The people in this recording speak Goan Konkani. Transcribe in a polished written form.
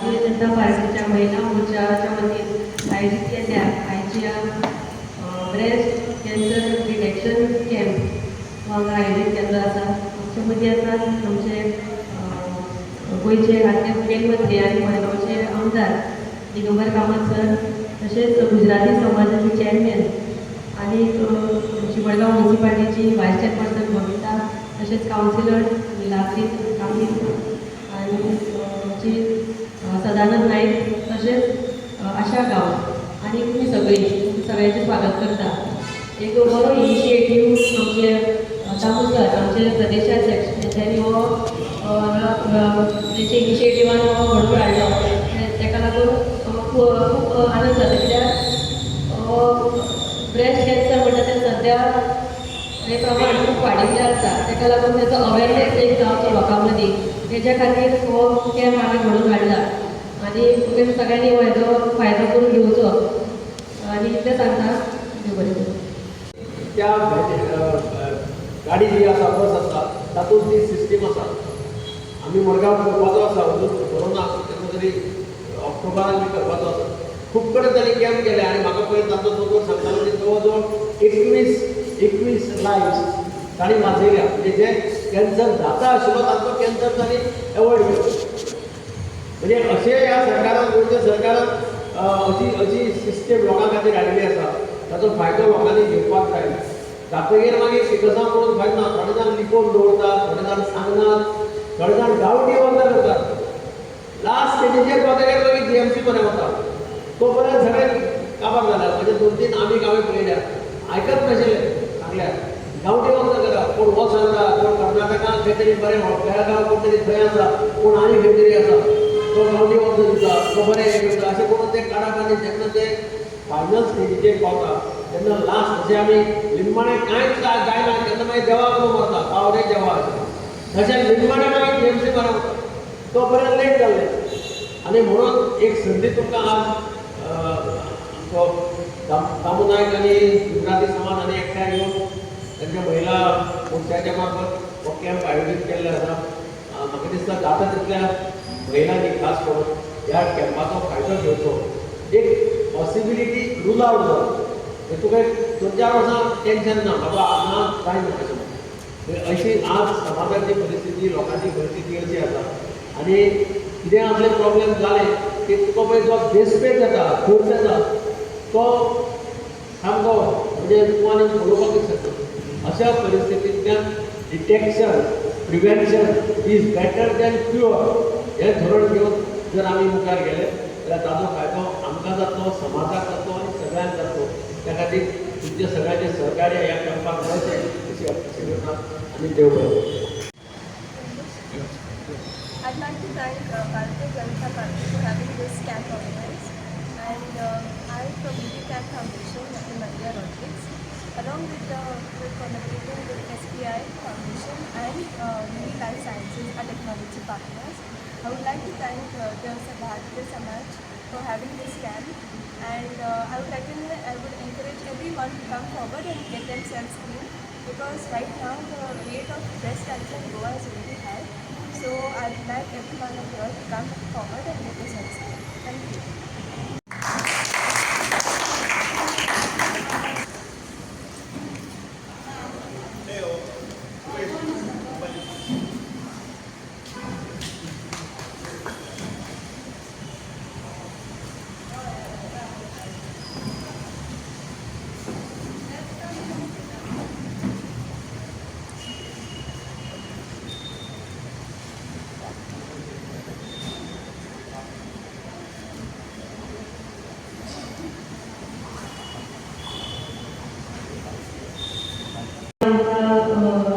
भारतीय जनता पार्टीच्या महिला मोर्चाच्या वतीन आयोजीत केल्ल्या आयच्या ब्रेस्ट कॅन्सर डिटेक्शन कॅम्प हांगा आयोजीत केल्लो आसा. आमचे मदीं आसात आमचे गोंयचे आदले मुखेलमंत्री आनी मडगांवचे आमदार दिगंबर कामत सर, तशेंच गुजराती समाजाचे चॅरमॅन आनी आमची मडगांव म्युनिसिपालिटीची वायस चेअरपर्सन बबिता, तशेंच कावन्सिलर निलाद्री कामीत आनी आमची सदानंद नायक, तशेंच आशा गांव आनी तुमी सगळीं, तुमी सगळ्यांचें स्वागत करता. एक बरो इनिशिएटीव आमचे दामू सर, आमचे प्रदेशाध्यक्ष, तेंच्यांनी हो तेंच्या इनिशिएटिवान हो घडोवन हाडलो. तेका लागून खूब खूब आनंद जाता, कित्याक ब्रेस्ट कॅन्सर म्हणटा तें सद्या हें प्रमाण खूब वाडिल्लें आसा. ताका लागून तेचो अवेरनेस एक जावचो लोकां मदीं, तेज्या खातीर हो कॅम्प हांवें घडोवन हाडला आनी तुमी सगळ्यांनी हो हेजो फायदो करून घेवचो आनी इतलें सांगता. देव बरें करूं. त्या गाडी जी आसा, बस आसा, तातूंत ती सिस्टीम आसा. आमी मडगांव करपाचो आसा, अजून खबर ना, केन्ना तरी ऑक्टोबरान बी करपाचो आसा. खूब कडेन तांणी कॅम्प केले आनी म्हाका पळय तांचो दोतोर सांगतालो की जवळ जवळ 21 21 लायव्स तांणी वाचयल्या, म्हणजे जे कॅन्सर जाता आशिल्लो तांचो कॅन्सर तांणी एवॉयड केलो. म्हणजे अशें ह्या सरकारान, गोंयच्या सरकारान अशी अशी सिस्टम लोकां खातीर हाडिल्ली आसा. ताचो फायदो लोकांनी घेवपाक जाय. जातगीर मागीर सिकसां करून फायदो ना. थोडे जाण लिपोवन दवरतात, थोडे जाण सांगनात, थोडे जाण गांवठी वखदां करतात. लास्ट स्टेजीचेर पावतगीर मागीर जीएमसी बरें वता, तो पर्यंत सगळे काबार जाल्या. म्हणजे दोन तीन आमी हांवें पळयल्या, आयकत नाशिल्ले सांगल्यार, गांवठी वखदां करा. कोण हो सांगता, कोण कर्नाटकांत खंय तरी बरें, बेळगांव कोण तरी थंय आसा, कोण आनी खंय तरी आसा, तो गांवठी वखदां दिता, तो बरें हें करता, अशें करून ते काडप. आनी जेन्ना ते फायनल स्टेजीचेर पावता तेन्ना लास्ट, जशें आमी निमाणें कांयच जायना तेन्ना मागीर देवाक मरता, पाव रे देवा अशें, तशें निमाणें मागीर जीएमसी बरें वता, तो पर्यंत लेट जाल्लें. आनी म्हणून एक संदी तुमकां आज आमचो दामू नायक आनी गुजराती समाज आनी एकठांय येवन तांच्या महिला मोर्चाच्या मार्फत हो कॅम्प आयोजीत केल्लो आसा. म्हाका दिसता जाता तितल्या महिलांनी खास करून ह्या कॅम्पाचो फायदो घेवचो. एक पॉसिबिलिटी रूल आवट जाता, म्हणजे तुका एक 2-4 वर्सां टेन्शन ना बाबा, ना कांय ना अशें म्हणून. म्हणजे अशी आज समाजाची परिस्थिती, लोकांची परिस्थिती अशी आसा आनी कितें असले प्रॉब्लेम जाले की तुका पळय जो देस्पेद जाता, खर्च जाता, तो सामको म्हणजे तूं आनी उलोवपाकूच शकना. अशा परिस्थितींतल्यान detection, prevention is better than cure हें धोरण घेवन जर आमी मुखार गेले जाल्यार ताजो फायदो आमकां जातलो, समाजाक जातलो आनी सगळ्यांक जातलो. त्या खातीर तुमच्या सगळ्यांचें सहकार्य ह्या कॅम्पाक मेळचें अशी अपेक्षा करता आनी देव बरें करूं. I'd like to thank Bharatiya Janata Party for having this camp organized. And I from BB Can Foundation, Dr. Maria Rodriguez, along with collaborating with SBI Foundation and Mini Life Sciences, our technology partners. I would like to thank the Bharatiya Samaj for having this camp. And I would encourage everyone to come forward and get themselves screened because right now the rate of breast cancer in Goa is really high. So I'd like everyone of you all to come forward and get yourselves screened. Thank you. आमच्या